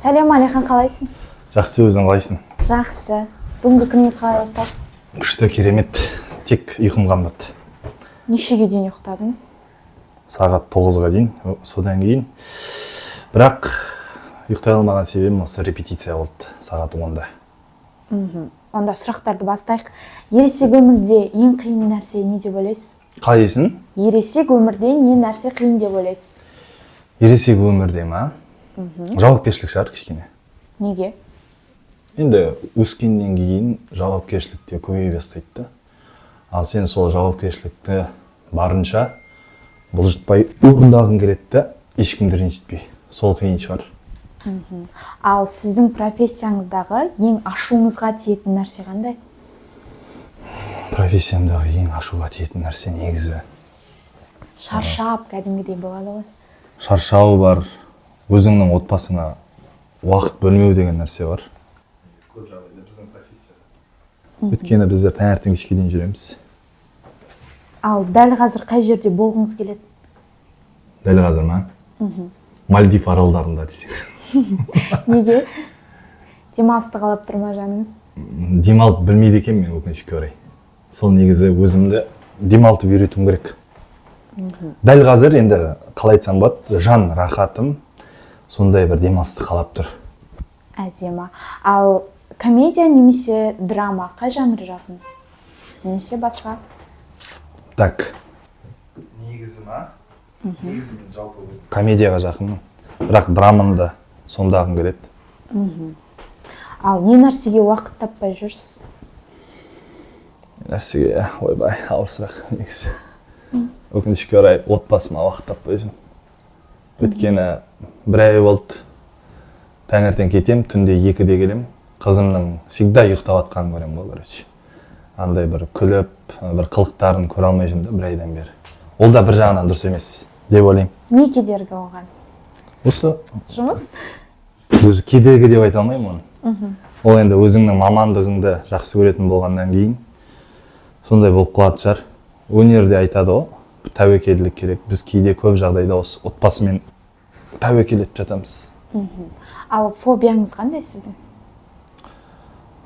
Сәлем, Әлихан, қалайсың? Жақсы, өзің қалайсың? Жақсы. Бүгінгі күніңіз қалай басталды? Күшті, керемет. Тек ұйқым қанбады. Нешеге дейін ұйықтадыңыз? Сағат 9-ға дейін. Содан кейін бірақ ұйықтай алмаған себебім осы репетиция болды сағат 10-да. Онда сұрақтарды бастайық. Ересек өмірде ең қиын нәрсе не деп ойлайсыз? Қалай дейсің? Ересек өмірде не нәрсе қиын деп ойлайсыз? Ересек өмірде ма? Жауапкершілік шығар кішкене. Неге? Енді өскеннен кейін жауапкершілік те көбейе бастайды да. Ал сен сол жауапкершілікті барынша бұлжытпай орындағың келеді да, ешкімді ренжітпей. Сол қиын шығар. Ал сіздің профессияңыздағы ең ашуыңызға тиетін нәрсе қандай? Профессиямдағы ең ашуға тиетін нәрсе негізі Шаршап кәдімгідей болады ғой. Шаршау бар, өзіңнің отбасыңа уақыт бөлмеу деген нәрсе бар. Көп жағдайда біздің профессияда. Өйткені біздер таңертең кешке дейін жүреміз. Ал дәл қазір қай жерде болғыңыз келеді? Дәл қазір ма? Мальдив аралдарында десең. Неге? Демалысты қалап тұр ма жаныңыз? Демалып білмейді екенмін мен, өкінішке орай. Сол негізі өзімді демалтып үйретуім керек. Дәл қазір енді қалай айтсам болады, жан рахатым сондай бір демалысты қалап тұр. Әдемі. Ал комедия немесе драма, қай жанр жақын? Немесе басқа? Так. Негізі ма? Негізі мен жалпы комедияға жақынмын. Бірақ драманы да сомдағым келеді. Ал не нәрсеге уақыт таппай жүрсіз? Нәрсеге, ойбай, ауыр сұрақ негізі. Өкінішке орай отбасыма уақыт таппай жүрмін. Өйткені бір ай болды, таңертең кетем, түнде 2-де келем. Қызымның всегда ұйықтап жатқанын көремін ғой, короче. Андай бір күліп, бір қылықтарын көре алмай жүрмін да бір айдан бері. Ол да бір жағынан дұрыс емес деп ойлаймын. Не кедергі оған? Осы Жұмыс? Өзі кедергі деп айта алмаймын оны. Ол енді өзіңнің мамандығыңды жақсы көретін болғаннан кейін сондай болып қалатын шығар. Өнерде айтады ғой, тәуекелдік керек. Біз кейде көп жағдайда осы отбасымен тәуекел етіп жатамыз. Ал фобияңыз қандай сіздің?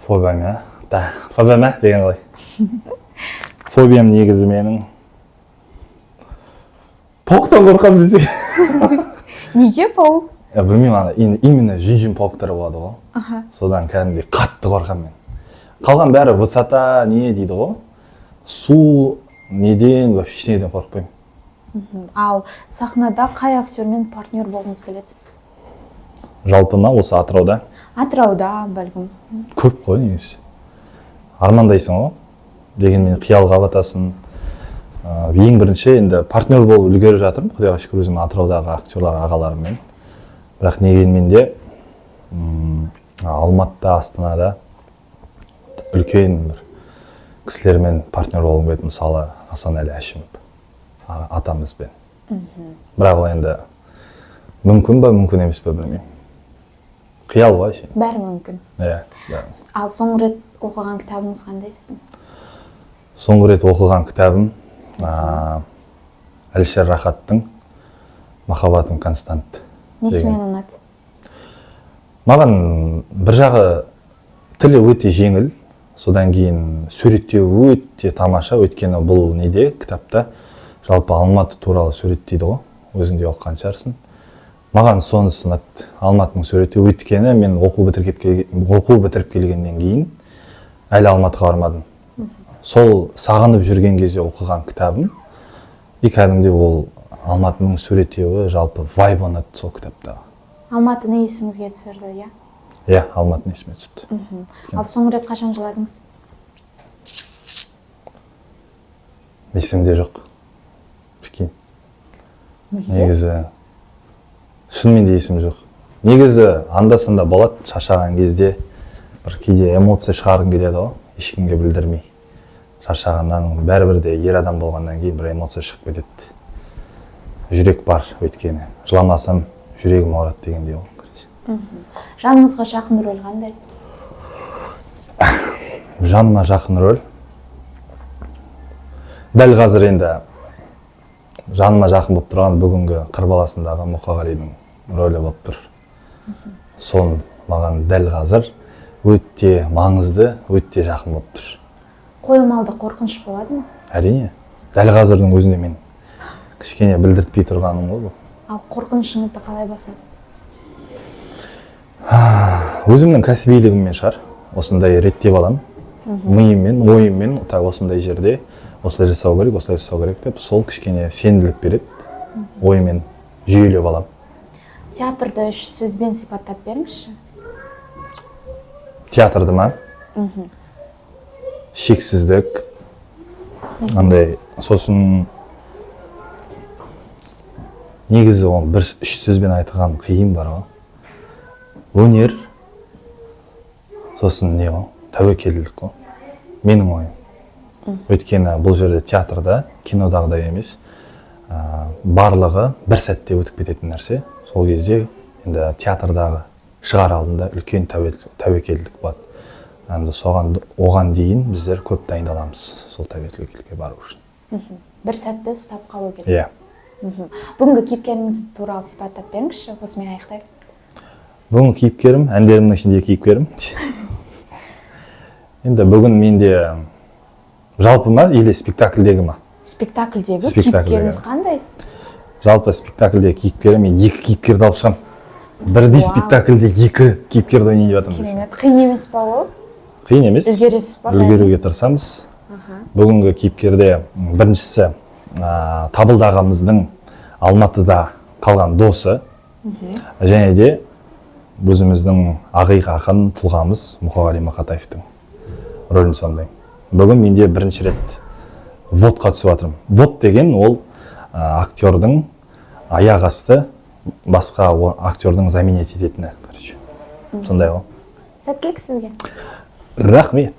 Фобиям, иә? Да, фобия ма деген қалай? Фобиям негізі менің пауктан қорқамын десе. Неге паук? Я білмеймін, ана именно жүн-жүн пауктар болады ғой. Содан кәдімгідей қатты қорқамын мен. Қалған бәрі высота не дейді ғой. Су неден вообще ештеңеден қорықпаймын. Ал сахнада қай актермен партнер болғыңыз келеді? Жалпы ма, осы Атырауда? Атырауда, бәлкім. Көп қой негізі. Армандайсың ғой. Дегенмен қиялға батасың. Ең бірінші енді партнер болып үлгеріп жатырмын. Құдайға шүкір, өзім Атыраудағы актерлар ағаларыммен. Бірақ дегенмен де Алматыда, Астанада үлкен бір кісілермен партнер болғым келеді. Мысалы, Асанәлі Әшімов атамызбен. Бірақ ол енді мүмкін ба, мүмкін емес пе, білмеймін. Қиял ғой әшейін. Бәрі мүмкін. Иә, бәрі. Ал соңғы рет оқыған кітабыңыз қандай сіздің? Соңғы рет оқыған кітабым Әлішер Рахаттың «Махаббатым констант» Несімен деген. ұнады? Маған бір жағы тілі өте жеңіл, содан кейін суреттеу өте тамаша, өйткені бұл неде кітапта жалпы Алматы туралы суреттейді ғой, өзің де оқыған шығарсың. Маған сонысы ұнады, Алматының суреттеуі, өйткені мен оқу бітіріп келгеннен кейін әлі Алматыға бармадым. Сол сағынып жүрген кезде оқыған кітабым, и кәдімгідей ол Алматының суреттеуі, жалпы вайб ұнады сол кітапта. Алматыны есіңізге түсірді, иә? Иә, Алматыны есіме түсірді. Ал соңғы рет қашан жыладыңыз? Есімде жоқ. Прикинь. Неге? Негізі шынымен де есім жоқ. Негізі анда-санда болады, шаршаған кезде бір кейде эмоция шығарғың келеді ғой, ешкімге білдірмей. Шаршағаннан бәрібір де ер адам болғаннан кейін бір эмоция шығып кетеді. Жүрек бар өйткені. Жыламасам жүрегім ауырады дегендей ғой, короче. Жаныңызға жақын рөл қандай? Жаныма жақын рөл. Дәл қазір енді жаныма жақын болып тұрған бүгінгі «Қыр баласындағы» Мұқағалидың рөлі болып тұр. Сон маған дәл қазір өте маңызды, өте жақын болып тұр. Қойылым алды қорқыныш болады ма? Әрине, дәл қазірдің өзінде мен кішкене білдіртпей тұрғаным ғой бұл. Ал қорқынышыңызды қалай басасыз? Өзімнің кәсібилігіммен шығар, осындай реттеп аламын миыммен, ойыммен. Так, осындай жерде осылай жасау керек, осылай жасау керек деп, сол кішкене сенімділік береді, оймен жүйелеп аламын. Театрды үш сөзбен сипаттап беріңізші. Театрды ма? Шексіздік андай. Сосын негізі оны бір үш сөзбен айтқан қиын бар ғой. Өнер, сосын не ғой, тәуекелділік қой, менің ойым. Өйткені бұл жерде, театрда кинодағыдай емес, барлығы бір сәтте өтіп кететін нәрсе. Сол кезде енді театрдағы шығар алдында үлкен тәуекелдік болады. Енді соған, оған дейін біздер көп дайындаламыз сол тәуекелдікке бару үшін. Бір сәтті ұстап қалу керек. Иә. Бүгінгі кейіпкеріңіз туралы сипаттап беріңізші, осымен аяқтайық. Бүгінгі кейіпкерім, әндерімнің ішіндегі кейіпкерім. Енді бүгін менде жалпы ма или спектакльдегі ма? Спектакльдегі. Спектакльдегі. Кейіпкеріңіз қандай? Жалпы спектакльдегі кейіпкерім, мен екі кейіпкерді алып шығамын бірдей. Вау. Спектакльде екі кейіпкерді ойнайын деп жатырмын десең. Керемет. Қиын емес па ол? Қиын емес. Үлгересіз ба? Үлгеруге тырысамыз. Бүгінгі кейіпкерде біріншісі Табылды ағамыздың Алматыда қалған досы және де өзіміздің ақиық ақын тұлғамыз Мұқағали Мақатаевтың рөлін сомдаймын. Бүгін менде бірінші рет вводқа түсіп жатырмын. Ввод деген ол актердің аяқ асты басқа актердің заменять ететіні, короче, сондай ғой. Сәттілік сізге. Рахмет.